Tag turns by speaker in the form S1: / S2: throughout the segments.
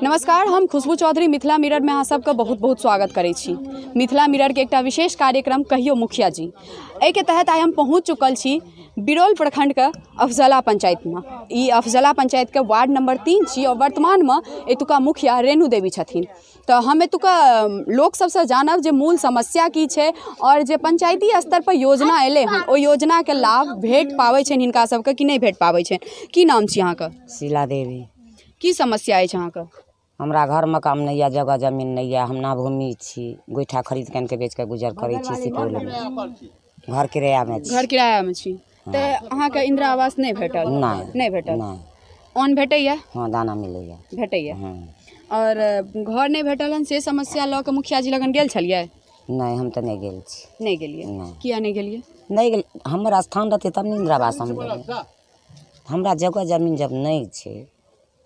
S1: नमस्कार, हम खुशबू चौधरी मिथिला मिरर में अहाँ सबके बहुत बहुत स्वागत करै छी। मिथिला मिरर के एकटा विशेष कार्यक्रम कहियो मुखिया जी, एहिके तहत आइ हम पहुँच चुकल छी बिरौल प्रखंड के अफजला पंचायत में। ई अफजला पंचायत के वार्ड नंबर 3 छी और वर्तमान में एतुका मुखिया रेणु देवी छथिन। तऽ हम एतुका लोक सबसँ जानब जे मूल समस्या की छै और जे पंचायती स्तर पर योजना एलै हन ओहि योजनाके लाभ भेट पाबै छनि हिनका सबके कि नहि भेट पाबै छनि। की नाम छी अहाँके?
S2: शीला देवी।
S1: की समस्या अछि अहाँके?
S2: हमरा घर मकान नहि यऽ, जगह जमीन नहि यऽ, हम नाभूमि छी, गोइठा खरीद कऽ आनिके बेच कऽ गुजर करै छी सुपौलमे, घर किरायामे छी।
S1: घर किरायामे छी तऽ अहाँके इंदिरा आवास नहि भेटल?
S2: नहि।
S1: नहि भेटल?
S2: नहि।
S1: अन्न भेटैया?
S2: हँ, दाना मिलैया।
S1: भेटैया।
S2: हँ।
S1: आओर घर नहि भेटल हन से समस्या लऽ कऽ मुखिया जी लगन गेल छलियै?
S2: नहि, हम तऽ नहि गेल छी।
S1: नहि गेलियै?
S2: नहि।
S1: किया नहि गेलियै?
S2: नहि गेल, हमर स्थान रहतै तब ने इंदिरा आवास हम लेबै। हमरा जगह जमीन जब नहि छै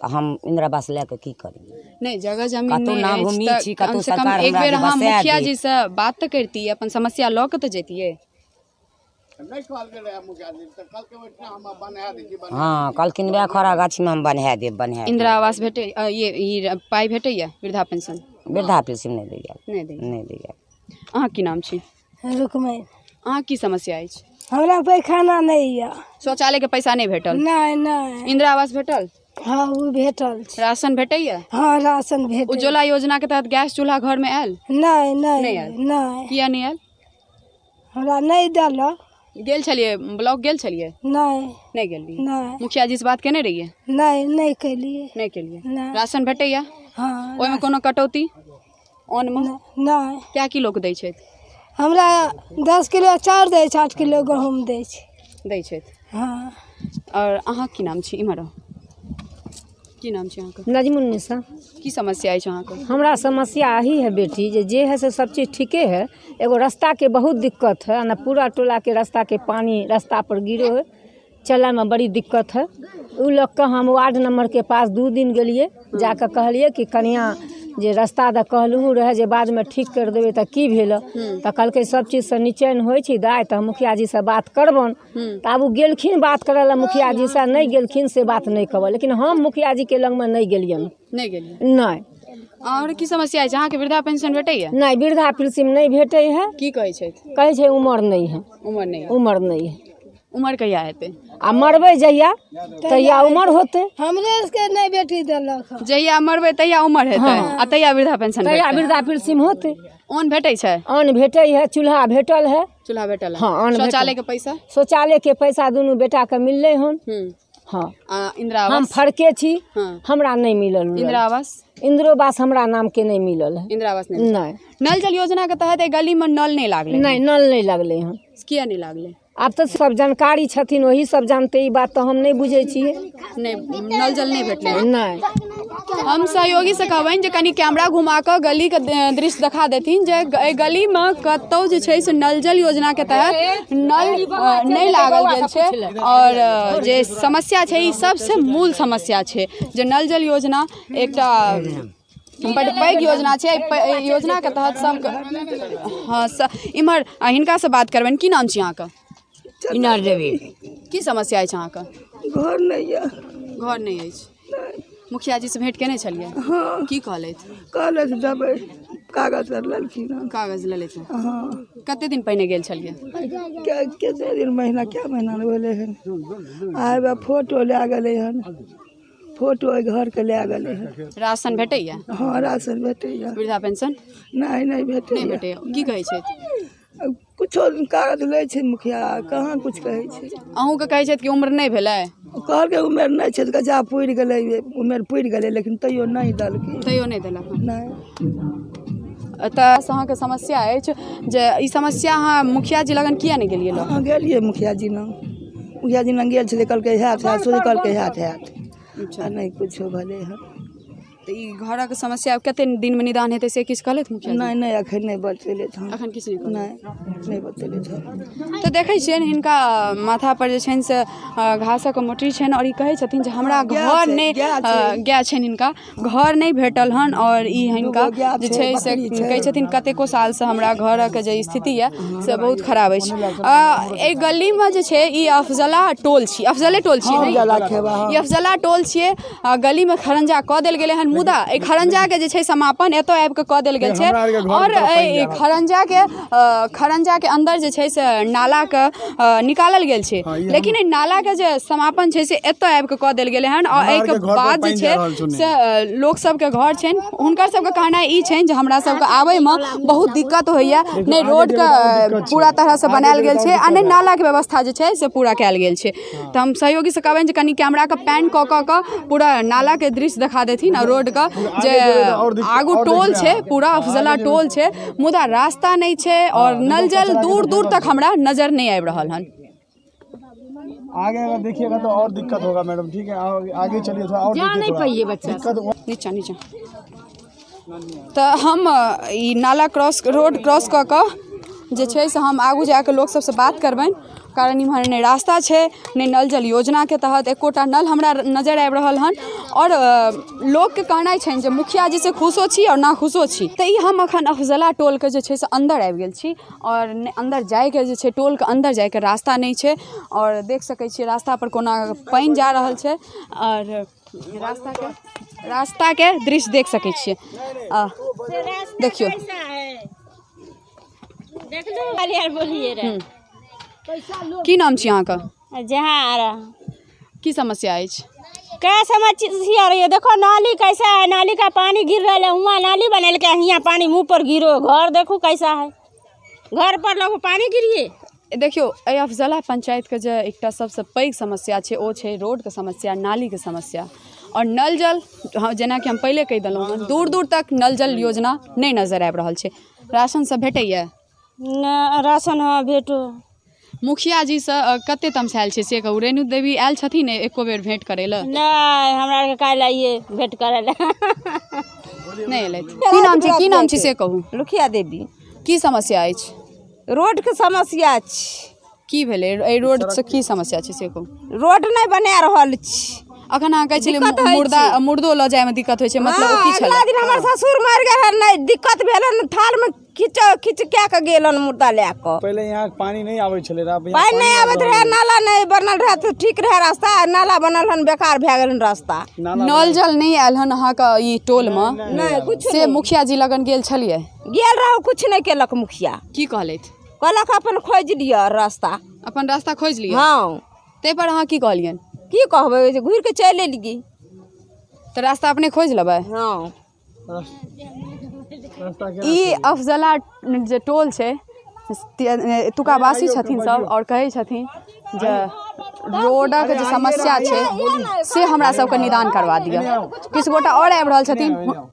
S2: तऽ हम इंदिरा आवास लए कऽ की करियै?
S1: नहि, जगह जमीन
S2: कतहु
S1: नहि
S2: ना
S1: अछि
S2: भूमि
S1: तऽ
S2: छी,
S1: कम
S2: कतहु
S1: से कम
S2: सरकार
S1: एक
S2: हमरा
S1: बेर
S2: जे
S1: अहाँ
S2: बसाए
S1: मुखिया
S2: देत।
S1: जीसँ बात तऽ करितियै, अपन समस्या लऽ कऽ तऽ जैतियै।
S2: हँ, कहलखिन वएह खड़ा गाछीमे हम बन्हाए देब, बन्हाए देब।
S1: इंदिरा आवास भेटै ये ई पाइ भेटैया वृद्धा पेंशन?
S2: वृद्धा पेंशन नहि दैया।
S1: नहि दैया।
S2: नहि दैया।
S1: अहाँके की नाम छी?
S3: रुकमैन।
S1: अहाँके की समस्या अछि?
S3: हमरा पैखाना नहि यऽ।
S1: शौचालयके पैसा नहि भेटल?
S3: नहि नहि।
S1: इंदिरा आवास भेटल?
S3: हँ, ओ भेटल छै।
S1: राशन भेटैया?
S3: हँ, राशन भेटै।
S1: उज्ज्वला योजनाके तहत गैस चूल्हा घरमे आयल?
S3: नहि नहि।
S1: नहि आयल?
S3: नहि।
S1: किया नहि आयल?
S3: हमरा नहि देलक।
S1: गेल छलियै ब्लॉक गेल छलियै?
S3: नहि।
S1: नहि गेलियै?
S3: नहि।
S1: मुखिया जी से बात केने रहियै?
S3: नहि, नहि केलियै।
S1: नहि केलियै।
S3: नहि।
S1: राशन भेटैया?
S3: हँ।
S1: ओहिमे कोनो कटौती अन्नमे?
S3: नहि।
S1: कए किलोके दै छथि?
S3: हमरा 10 किलो चाउर दै छै, 8 किलो गहूँम दै छै।
S1: दै छथि।
S3: हँ।
S1: आओर अहाँके की नाम छी? इम्हर आउ। की नाम छै अहाँके?
S4: नजमुल निशा।
S1: की समस्या अछि अहाँके?
S4: हमरा समस्या यही है बेटी, जे है से सब चीज़ ठीके है, एगो रास्ता के बहुत दिक्कत है ना, पूरा टोला के रास्ता के पानी रास्ता पर गिरो है, चले में बड़ी दिक्कत है। उ लग के हम वार्ड नंबर के पास 2 दिन गेलिए, जाके कहलिए कि कनिया जे रास्ता दऽ कहलहुँ रहै जे बादमे ठीक करि देबै, तऽ की भेल? तऽ कहलकै सब चीजसँ निचैन होइ छी दाइ, तऽ हम मुखिया जीसँ बात करबनि। तऽ आब ओ गेलखिन बात करऽ लए मुखिया जीसँ, नहि गेलखिन से बात नहि कहब, लेकिन हम मुखिया जीके लगमे नहि गेलियनि।
S1: नहि गेलियै?
S4: नहि।
S1: आओर की समस्या अछि अहाँके? वृद्धा पेंशन भेटैया?
S4: नहि, वृद्धा पेंशन नहि भेटै है।
S1: की कहै छथि?
S4: कहै छै उमर नहि है।
S1: उमर नहि है।
S4: उमर नहि है।
S1: उमर कहिया हेतै?
S4: आ मरबै जहिया तहिया उमर होतै।
S3: हमरे सबके नहि बेटी देलक हँ।
S1: जहिया मरबै तहिया उमर हेतै आ तहिया वृद्धा पेंशन
S4: तहिया
S1: भेटतै।
S4: वृद्धा पेंशन होतै।
S1: अन्न भेटै छै?
S4: अन्न भेटै है, चूल्हा भेटल है।
S1: चूल्हा भेटल है।
S4: हँ, अन्न भेटल।
S1: शौचालय के पैसा?
S4: शौचालय के पैसा दुनू बेटा के मिललै हन। हँ।
S1: आ इंदिरा
S4: हम
S1: आवास?
S4: फड़के छी,
S1: हँ।
S4: हमरा नहि मिलल।
S1: इंदिरा आवास?
S4: इंदिरो आवास हमरा नाम के नहि मिलल है।
S1: इंदिरा आवास नहि?
S4: नहि।
S1: नल जल योजना के तहत एहि गली में नल नहि लागलै?
S4: नहि, नल नहि लगलै हन।
S1: किया नहि लागलै?
S4: आब तऽ सब जानकारी छथिन, वही सब जानते, ई बात तऽ हम नहि बुझै छियै।
S1: नहि, नल जल नहि भेटलै?
S4: नहि।
S1: हम सहयोगी से कहबनि जे कनि कैमरा घुमा कऽ गलीके दृश्य देखा देथिन जे एहि गलीमे कतहु जे छै से नल जल योजनाके तहत नल नहि लागल गेल छै। आओर जे समस्या छै ई सबसँ मूल समस्या छै जे नल जल योजना एकटा बड्ड पैघ योजना छै। एहि योजनाके तहत सबके हँ इम्हर हिनकासँ बात करबनि। की नाम छी अहाँके?
S2: इनार देवी।
S1: की समस्या अछि अहाँके?
S5: घर नहि यऽ।
S1: घर नहि अछि। मुखिया जी से भेंट केने छलियै?
S5: हँ।
S1: की कहलथि?
S5: कहलथि देबै, कागज आर लेलखिन हन।
S1: कागज लेलथि?
S5: हँ।
S1: कते दिन पहिने गेल छलियै?
S5: कते दिन, महीना क्या महीना भेलै हन। आब फोटो लए गेलै हन, फोटो एहि घरके लए गेलै हन।
S1: राशन भेटैया?
S5: हँ, राशन भेटैया।
S1: वृद्धा पेंशन?
S5: नहि, नहि भेटैया।
S1: नहि भेटैया। की कहै छथि?
S5: कुछो कागज लै छै मुखिया, कहाँ कुछ कहै छै।
S1: अहूँके कहै छथि कि उम्र नहि भेलै?
S5: कहलकै उमेर नहि छै, तऽ जा पुरि गेलै, उमेर पुरि गेलै, लेकिन तैयो नहि देलकै।
S1: तैयो नहि देलक?
S5: नहि।
S1: तऽ अहाँके समस्या अछि जे ई समस्या अहाँ मुखिया जी लगन किया नहि गेलियै लऽ?
S5: हँ, गेलियै मुखिया जी लग। मुखिया जी लग गेल छलियै, कहलकै हैत हैत, सोझे कहलकै हैत हैत, आ नहि कुछो भेलै हन।
S1: तऽ ई घरक समस्या कते दिनमे निदान हेतै से किछु कहलथि मुखिया जी?
S5: नहि नहि, एखन नहि बतेलथि हन।
S1: एखन किछु नहि कहलथि?
S5: नहि, नहि बतेलथि हन।
S1: तऽ देखै छियनि हिनका माथा पर जे छनि से घासक मोटरी छनि आओर ई कहै छथिन जे हमरा घर नहि, गाय छनि, हिनका घर नहि भेटल हन। आओर ई हिनका जे छै से कहै छथिन कतेको सालसँ हमरा घरक जे स्थिति यऽ से बहुत खराब अछि। एहि गलीमे जे छै ई अफजला टोल छी, अफजले टोल छियै ने? ई अफजला टोल छियै। गलीमे खरंजा कऽ देल गेलै हन। मुदा एहि खरंजाके जे छै समापन एतऽ आबि कऽ कऽ देल गेल छै। आओर एहि खरंजाके अंदर जे छै से नालाके निकालल गेल छै, लेकिन एहि नालाके जे समापन छै से एतऽ आबि कऽ कऽ देल गेलै हन। आओर एहिके बाद जे छै से लोक सबके घर छनि, हुनकर सबके कहनाइ ई छनि जे हमरा सबके आबैमे बहुत दिक्कत होइए, नहि रोडके पूरा तरहसँ बनायल गेल छै आ नहि नालाके व्यवस्था जे छै से पूरा कयल गेल छै। तऽ हम सहयोगीसँ कहबनि जे कनि कैमराके पैन कऽ कऽ कऽ पूरा नालाके दृश्य देखा देथिन आ रोडके जे आगू टोल छै, पूरा अफजला टोल छै, मुदा रास्ता नहि छै आओर नल जल दूर दूर तक हमरा नजर नहि आबि रहल हन।
S6: आगे अगर देखिएगा तो और दिक्कत होगा मैडम, ठीक है आगे चलिए थोड़ा और
S4: जा नहीं पाइए बच्चा
S1: नीचा नीचा। तऽ हम ई नाला क्रॉस रोड क्रॉस कऽ कऽ जे छै से हम आगू जाकऽ लोक सबसँ बात करबनि, कारण इम्हर नहि रास्ता छै, नहि नल जल योजनाके तहत एकोटा नल हमरा नजर आबि रहल हन। आओर लोकके कहनाइ छनि जे मुखिया जी से खुशो छी आओर नाखुशो छी। तऽ ई हम अखन अफजला टोलके जे छै से अन्दर आबि गेल छी आओर अन्दर जाइके जे छै टोलके अन्दर जाइके रास्ता नहि छै। आओर देख सकै छियै रास्ता पर कोना पानि जा रहल छै आओर रास्ताके दृश्य देख सकै छियै। देखियौ की नाम छी अहाँके?
S7: जहाँ
S1: की समस्या अछि?
S7: क्या समस्या रही है? देखो नाली कैसा है, नाली का पानी गिर रहा है, वहाँ नाली बनल के हियाँ पानी मुँह पर गिरो, घर देखो कैसा है, घर पर लोग पानी गिरिए।
S1: देखियौ एहि अफजला पंचायतके जे एकटा सबसँ पैघ समस्या छै ओ छै रोडके समस्या, नालीके समस्या आओर नल जल। जेनाकि हम पहिले कहि देलहुँ हँ, दूर दूर तक नल जल योजना नहि नजर आबि रहल छै। राशन सब भेटैए?
S7: राशन हाँ भेटो।
S1: मुखिया जीसँ कते तमसायल छै से कहू? रेणु देवी आयल छथिन एको बेर भेंट करै लए?
S7: नहि, हमरा आरके काल्हि आइए भेंट करै लए
S1: नहि एलथि। की नाम छै, की नाम छै से कहू?
S8: लुखिया देवी।
S1: की समस्या अछि?
S8: रोडके समस्या छै।
S1: की भेलै एहि रोडसँ, की समस्या छै से कहू?
S8: रोड नहि बना रहल छी।
S1: अखन अहाँ कहै छलियै मुर्दो लऽ जायमे दिक्कत होइ छै, मतलब ओ की छलै?
S8: अगला दिन हमर ससुर मरि गेल हन, नहि दिक्कत भेल हन, थालमे खींच खींच कए कऽ गेल हन मुर्दा लए कऽ।
S6: पहिले यहाँ पानी नहि आबै छलै,
S8: पानि नहि आबैत रहै, नाला नहि बनल रहै तऽ ठीक रहै रास्ता, नाला बनल हन बेकार भए गेल हन रास्ता।
S1: नल जल नहि आयल हन अहाँके ई टोलमे?
S8: नहि, कुछ
S1: से मुखिया जी लगन गेल छलियै?
S8: गेल रहू, कुछ नहि केलक मुखिया।
S1: की कहलथि?
S8: कहलक अपन खोजि लिअ रास्ता।
S1: अपन रास्ता खोजि लिअ?
S8: हँ।
S1: ताहि पर अहाँ की कहलियनि?
S8: की कहबै, घुरि कऽ चलि एलियै।
S1: तऽ रास्ता अपने खोजि लेबै?
S8: हँ।
S1: ई अफजला जे टोल छै एतुका वासी छथिन सब आओर कहै छथिन जे रोडक जे समस्या छै से हमरा सबके निदान करवा दिअ। किछु गोटा आओर आबि रहल छथिन।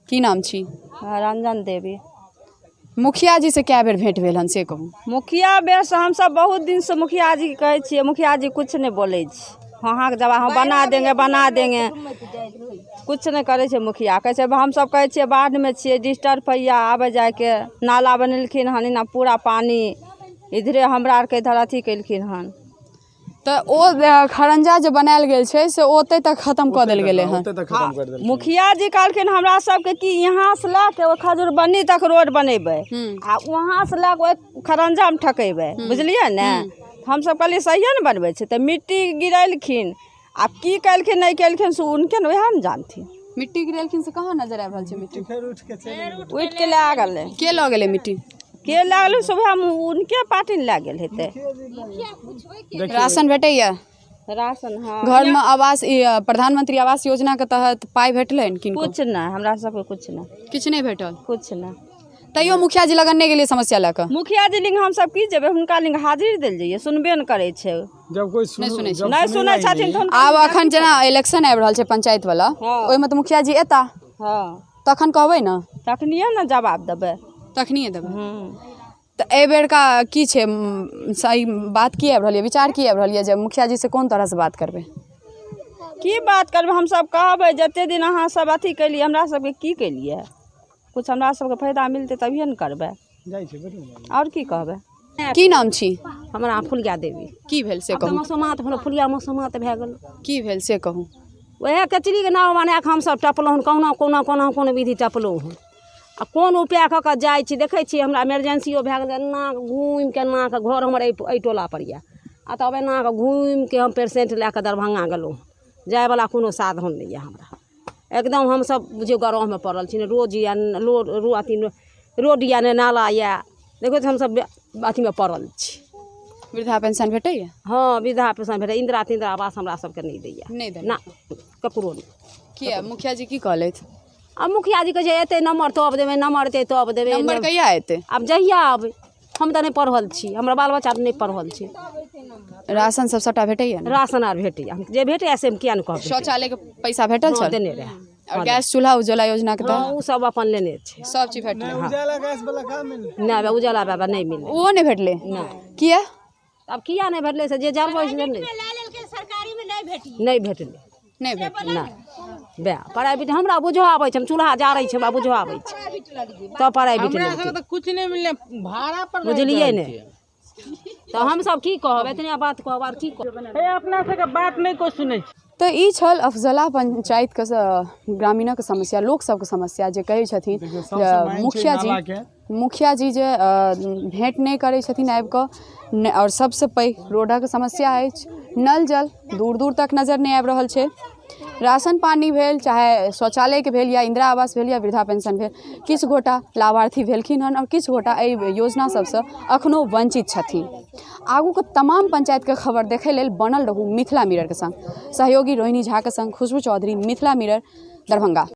S1: की नाम छी?
S7: रंजन देवी।
S1: मुखिया जी से कए बेर भेंट भेल हन से कहू?
S7: मुखिया बेर हमसब बहुत दिनसँ मुखिया जी के कहै छियै, मुखिया जी कुछ नहि बोलै छै। अहाँके जवाब हम बना देंगे बना देंगे, कुछ नहि करै छै मुखिया। कहै छै हमसब कहै छियै बाढ़िमे छियै, डिस्टर्ब होइए आबै जाइके, नाला बनेलखिन हन एना पूरा पानी इधरे हमरा आरके इधर अथी केलखिन हन।
S1: तऽ ओ खरंजा जे बनायल गेल छै से ओतहि तक खत्म कऽ देल गेलै हन।
S7: मुखिया जी कहलखिन हमरा सबके कि यहाँ से लए के ओहि खजूरबन्नी तक रोड बनेबै आ वहाँ से लए के ओहि खरंजामे ठकेबै, बुझलियै ने? हमसब कहलियै सहिए ने बनबै छै। तऽ मिट्टी गिरेलखिन, आब की केलखिन नहि केलखिन से उनके ने वएह ने जानथिन।
S1: मिट्टी गिरेलखिन से कहाँ नजर आबि रहल छै? मिट्टी
S7: उठि के लए गेलै।
S1: के लऽ गेलै मिट्टी?
S7: के लए गेलै सुबह उनके पार्टी लए गेल हेतै।
S1: राशन भेटैया?
S7: राशन हाँ।
S1: घरमे आवास प्रधानमंत्री आवास योजना के तहत पाइ भेटलै किनको?
S7: कुछ नहि, हमरा सबके कुछ नहि।
S1: किछु नहि भेटल?
S7: कुछ नहि।
S1: तैयो मुखिया जी लगन नहि गेलियै समस्या लए कऽ?
S7: मुखिया जी लग हमसब की जेबै, हुनका लग हाजिर देल जइयै, सुनबे नहि करै छै।
S6: जब कोइ
S1: नहि सुनै छै।
S7: नहि सुनै छथिन तऽ
S1: आब अखन जेना इलेक्शन आबि रहल छै पंचायत वाला, ओहिमे तऽ मुखिया जी एता,
S7: हँ,
S1: तखन कहबै ने?
S7: तखनिए ने जवाब देबै।
S1: तखनिए देबै। तऽ एहि बेरका की छै सही बात, की आबि रहल यऽ विचार, की आबि रहल यऽ जे मुखिया जी से कोन तरहसँ बात करबै?
S7: की बात करबै, हमसब कहबै जते दिन अहाँ सब अथी केलियै हमरा सबके की केलियै, कुछ हमरा सबके फायदा मिलतै तभिए ने करबै, आओर की कहबै।
S1: की नाम छी?
S4: हमरा फुलिया देवी।
S1: की भेल से कहू?
S4: मसोमात भेल, फुलिया मसोमात भए गेल।
S1: की भेल से कहू?
S4: वएह कचरीके नाव बना कऽ हमसब टपलहुँ हन, कहुना कहुना कहुना कोनो विधि टपलहुँ हन। आ कोन उपाय कऽ कऽ जाइ छी, देखै छियै हमरा इमरजेंसियो भए गेल, एना घुमिके एना कऽ घर हमर एहि टोलापर यऽ, आ तब एना कऽ घुमिके हम पेशेंट लए कऽ दरभंगा गेलहुँ। जायवला कोनो साधन नहि यऽ हमरा।
S8: एकदम हमसब बुझियौ गरहमे पड़ल छी। ने रोड यऽ, ने रोड अथी रोड यऽ, ने नाला यऽ। देखियौ तऽ हमसब अथीमे पड़ल छी।
S1: वृद्धा पेंशन भेटैया?
S8: हँ, वृद्धा पेंशन भेटै। इंदिरा तिंदिरा आवास हमरा सबके नहि दैया।
S1: नहि दैया?
S8: ना, ककरो नहि।
S1: किया? मुखिया जी की कहलथि?
S8: आ मुखिया जी कहै छै एतै नम्बर तब देबै, नम्बर एतै तब देबै।
S1: नम्बर कहिया एतै?
S8: आब जहिया आबै। हम तऽ नहि पढ़ल छी, हमरा बाल बच्चा नहि पढ़ल छै।
S1: राशन सब सबटा भेटैया ने?
S8: राशन आर भेटैया, जे भेटैया से हम किया नहि कहबै।
S1: शौचालय के पैसा भेटल
S8: हँ,
S1: छल?
S8: देने रहए।
S1: और गैस चूल्हा उज्ज्वला योजना के
S8: हँ,
S1: तहत
S8: ओ सब अपन लेने छै।
S1: सब चीज भेटलै?
S6: उजाला गैस वाला कहाँ मिल?
S8: नहि, उजाला बाबा नहि मिललै।
S1: ओहो नहि भेटलै?
S8: नहि।
S1: किया?
S8: आब किया नहि भेटलै से जे जानबै से नहि। नहि भेटलै।
S1: नहि भेटलै।
S8: नहि बे प्राइवेट हमरा बुझो आबै छै, हम चूल्हा जारै छै, हमरा बुझो आबै छै तब प्राइवेट लेलकै।
S9: तऽ कुछ नहि मिललै, भाड़ा पर
S8: बुझलियै ने? तऽ हमसब की कहब, एतने बात कहब आर की कहब।
S9: हे, अपना सबके बात नहि कोइ सुनै छै।
S1: तऽ ई छल अफजला पंचायतके ग्रामीणक समस्या, लोक सबके समस्या, जे कहै छथिन
S6: देखियौ,
S1: जे
S6: सबसँ main छै
S1: मुखिया जी
S6: नालाके।
S1: मुखिया जी जे भेँट नहि करै छथिन आबि कऽ ने। आओर सबसँ पैघ रोडक समस्या अछि, नल जल दूर दूर तक नजर नहि आबि रहल छै। राशन पानी भेल, चाहे शौचालयके भेल, या इन्दिरा आवास भेल, या वृद्धा पेंशन भेल, किछु गोटा लाभार्थी भेलखिन हन आओर किछु गोटा एहि योजना सबसँ अखनो वञ्चित छथिन। आगूके तमाम पंचायतके खबर देखै लेल बनल रहू मिथिला मिररके संग। सहयोगी रोहिणी झाके संग खुशबू चौधरी, मिथिला मिरर, दरभंगा।